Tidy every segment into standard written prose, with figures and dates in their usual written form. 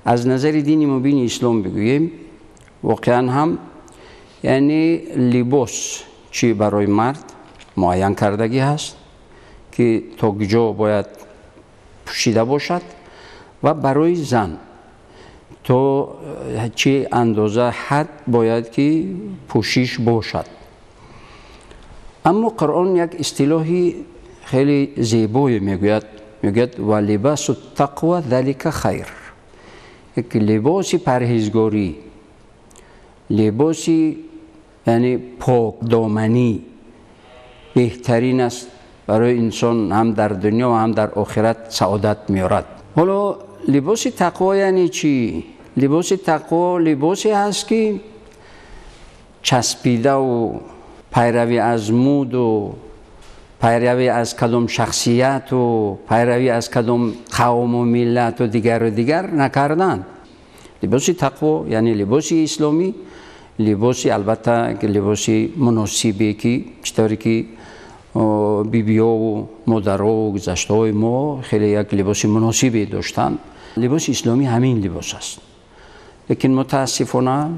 Аз назари дини мубини ислом бигӯем, воқеан ҳам яъне либос чӣ барои мард муайян кардагӣ ҳаст, ки то куҷо бояд пӯшида бошад, ва барои зан то чӣ андоза ҳад бояд ки пӯшиш бошад. Аммо Қуръон як истилоҳи хеле зебое мегӯяд, мегӯяд: ва либасу тақво залика хайр. Як либоси парҳезгорӣ, либоси яъне покдоманӣ беҳтарин аст барои инсон, ҳам дар дунё ва ҳам дар охират саодат меорад. Ҳоло либоси тақво яъне чӣ? Либоси тақво либосе ҳаст, ки часпидаву пайравӣ аз муду пайравӣ аз кадом шахсияту пайравӣ аз кадом қавму миллату дигару дигар накардан. Либоси тақво яъне либоси исломӣ, либоси албатта либоси муносибе, ки чӣ тавре ки бибиёву модарову гузаштаҳои мо хеле як либоси муносибе доштанд. Либоси исломӣ ҳамин либос аст. Лекин мутаассифона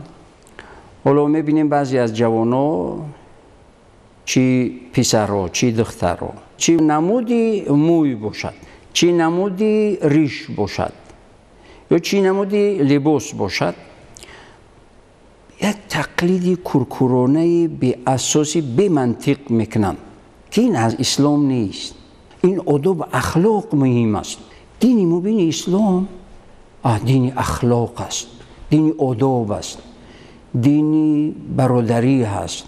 ҳоло мебинем, баъзе аз ҷавонҳо, чӣ писарро, чӣ духтарро, чӣ намуди мӯй бошад, чӣ намуди риш бошад ё чӣ намуди либос бошад, як тақлиди куркуронаи беасоси, бемантиқ мекунанд, ки ин аз ислом нест. Ин одобу ахлоқ муҳим аст. Дини мубини ислом дини ахлоқ аст, дини одоб аст, дини бародарӣ ҳаст,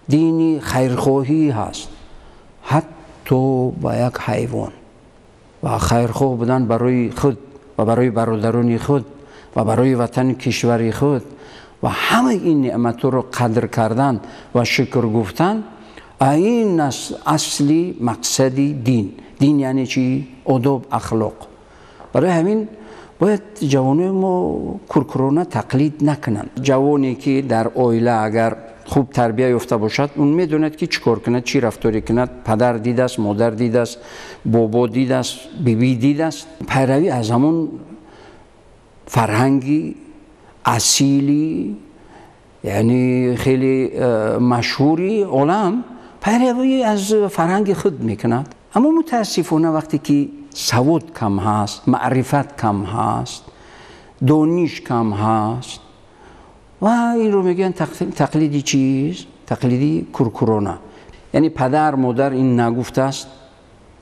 дини хайрхоҳӣ ҳаст, ҳатто ба як ҳайвон. Ва хайрхоҳ будан барои худ ва барои бародарони худ ва барои ватани кишвари худ ва ҳамаи ин неъматҳоро қадр кардан ва шукр гуфтан, ин аст асли мақсади дин. Дин яъне чӣ? Одоб, ахлоқ. Барои ҳамин бояд ҷавонои мо куркурона тақлид накунанд. Ҷавоне ки дар оила агар хуб тарбия ёфта бошад, он медонад, ки чӣ кор кунад, чӣ рафторе кунад. Падар дидааст, модар дидааст, бобо дидааст, бибӣ дидааст, пайравӣ аз ҳамон фарҳанги асили, яъне хеле машҳури олам, пайравӣ аз фарҳанги худ мекунад. Аммо мутаассифона вақте ки савод кам ҳаст, маърифат кам ҳаст, дониш кам ҳаст, ва инро мегӯянд тақлиди чиз, тақлиди куркурона. Яъне падар модар ин нагуфтааст,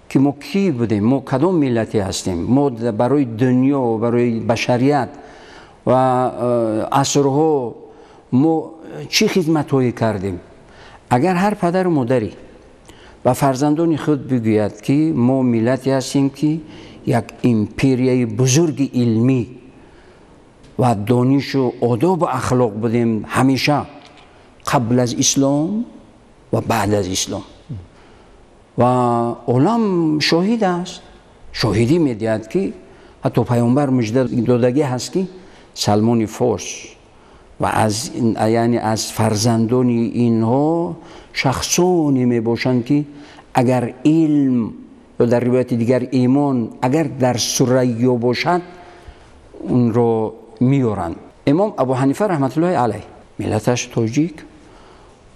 ки мо кӣ будем, мо кадом миллате ҳастем, мо барои дунё, барои башарият ва асрҳо мо чӣ хизматҳое кардем. Агар ҳар падару модаре ба фарзандони худ бигӯяд, ки мо миллате ҳастем, ки як империяи бузурги илмӣ ва донишу одобу ахлоқ будем ҳамеша, қабл аз ислом ва баъд аз ислом, ва олам шоҳид аст, шоҳидӣ медиҳад, ки ҳатто паёмбар мужда додагӣ ҳаст, ки Салмони Форс ва аз яъне аз фарзандони инҳо шахсоне мебошанд, ки агар илм ё дар ривояти дигар имон агар дар сурайё бошад, онро меоранд. Имом Абу Ҳанифа раҳматуллоҳи алайҳ, миллаташ тоҷик,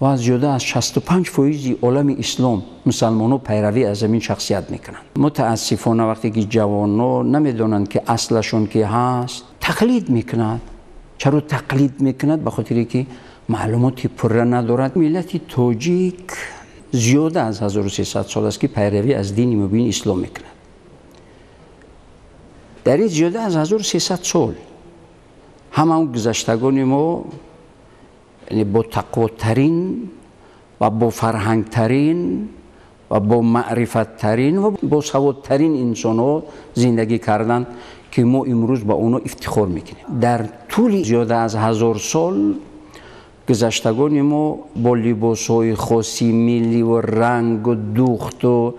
ва зиёда аз 65% олами ислом мусалмонҳо пайравӣ аз ҳамин шахсият мекунанд. Мутаассифона вақте ки ҷавонҳо намедонанд, ки аслашон ки ҳаст, тақлид мекунад. Чаро тақлид мекунад? Ба хотире ки маълумоти пурра надорад. Миллати тоҷик зиёда аз 1300 сол аст, ки пайравӣ аз дини мубини ислом мекунад. Дар ин зиёда аз 1300 сол ҳама гузаштагони мо бо тақвотарин ва бо фарҳангтарин ва бо маърифаттарин ва бо саводтарин инсонҳо зиндагӣ карданд, ки мо имрӯз ба онҳо ифтихор мекунем. Дар тӯли зиёда аз 1000 сол гузаштагони мо бо либосҳои хоси миллӣ ва рангу духту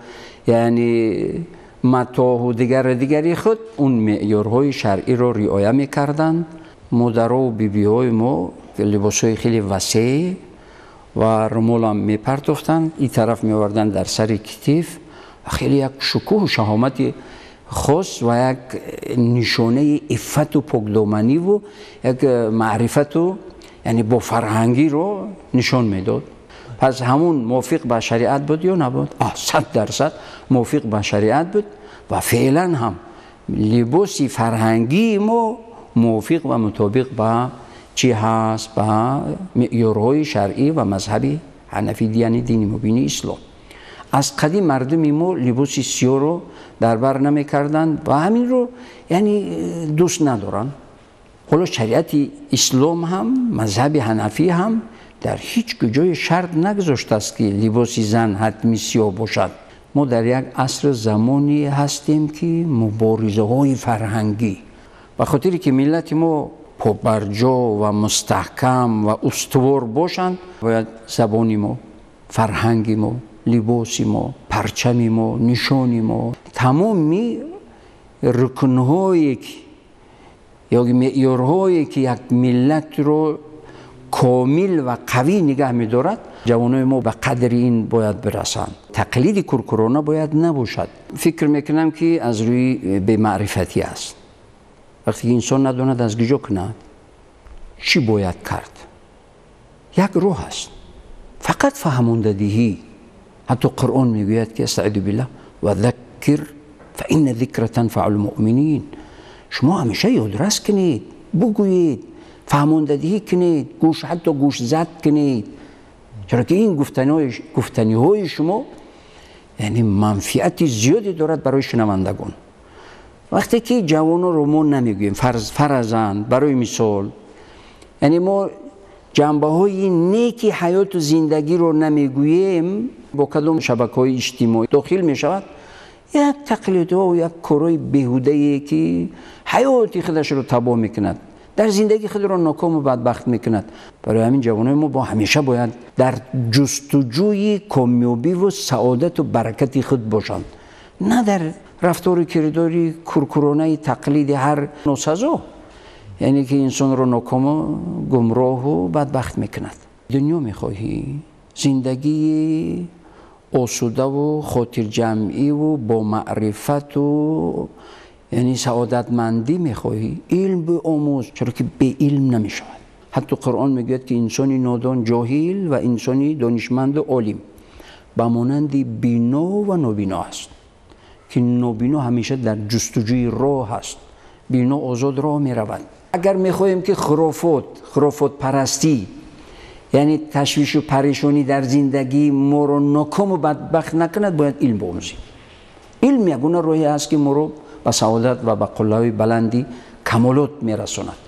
яъне матоҳу дигару дигари худ он меъёрҳои шаръиро риоя мекарданд. Модарову бибиҳои мо либосҳои хеле васеъ ва румолам мепартофтанд, ин тараф меоварданд дар сари китиф, ва хеле як шукӯҳу шаҳомати хос ва як нишонаи иффату покдоманиву як маърифату яъне бо фарҳангиро нишон медод. Пас ҳамун мувофиқ ба шариат буд ё набуд? 100% мувофиқ ба шариат буд ва феълан ҳам либоси фарҳангии мо мувофиқ ва мутобиқ ба чӣ ҳаст? Ба меъёрҳои шаръӣ ва мазҳаби ҳанафӣ, яъне дини мубини ислом. Аз қадим мардуми мо либоси сиёҳро дар бар намекарданд ва ҳаминро яъне дӯст надоранд. Ҳоло шариати ислом ҳам мазҳаби ҳанафӣ ҳам дар ҳеҷ куҷои шарт нагузоштааст, ки либоси зан ҳатми сиёҳ бошад. Мо дар як асри замоне ҳастем, ки муборизаҳои фарҳангӣ ба хотире ки миллати мо побарҷо ва мустаҳкам ва устувор бошанд, бояд забони мо, фарҳанги мо, либоси мо, парчами мо, нишони мо, тамоми рукнҳое ки ё меъёрҳое ки як миллатро комил ва қавӣ нигаҳ медорад, ҷавонони мо ба қадри ин бояд бирасанд. Тақлиди куркурона бояд набошад. Фикр мекунам, ки аз рӯи бемаърифатӣ аст. Вақте ки инсон надонад аз куҷо кунад, чӣ бояд кард? Як роҳ аст, фақат фаҳмондадиҳӣ. Ҳатто Қуръон мегӯяд, ки астаъизу биллаҳ: ва заккир фаинна зикра танфаъу лмуъминин. Шумо ҳамеша ёдрас кунед, бугӯед, фаҳмондадиҳӣ кунед, гӯш, ҳатто гӯшзад кунед, чаро ки ин гуфтаниҳои шумо яъне манфиати зиёде дорад барои шунавандагон. Вақте ки ҷавононро мо намегӯем, фарзан, барои мисол, яъне мо ҷанбаҳои неки ҳаёту зиндагиро намегӯем, бо кадом шабакаҳои иҷтимоӣ дохил мешавад як тақлидҳо, як корҳои беҳудае, ки ҳаёти худашро табоҳ мекунад, дар зиндагии худро нокому бадбахт мекунад. Барои ҳамин ҷавонои мо бо ҳамеша бояд дар ҷустуҷӯи комёбиву саодату баракати худ бошанд, на дар рафтору кирдори куркуронаи тақлиди ҳар носазо, яъне ки инсонро нокому гумроҳу бадбахт мекунад. Дунё мехоҳӣ, зиндагии осудаву хотирҷамъиву бо маърифату яъне саодатмандӣ мехоҳӣ, илм биомӯз, чаро ки беилм намешавад. Ҳатто Қуръон мегӯяд, ки инсони нодон, ҷоҳил ва инсони донишманду олим ба монанди бино ва нобино аст, ки нобино ҳамеша дар ҷустуҷӯи роҳ аст, бино озод роҳ меравад. Агар мехоҳем, ки хурофот, хурофотпарастӣ, яъне ташвишу парешонӣ дар зиндагӣ моро нокому бадбахт накунад, бояд илм биомӯзем. Илм ягона роҳе аст, ки моро ба саодат ва ба қуллаҳои баланди камолот мерасонад.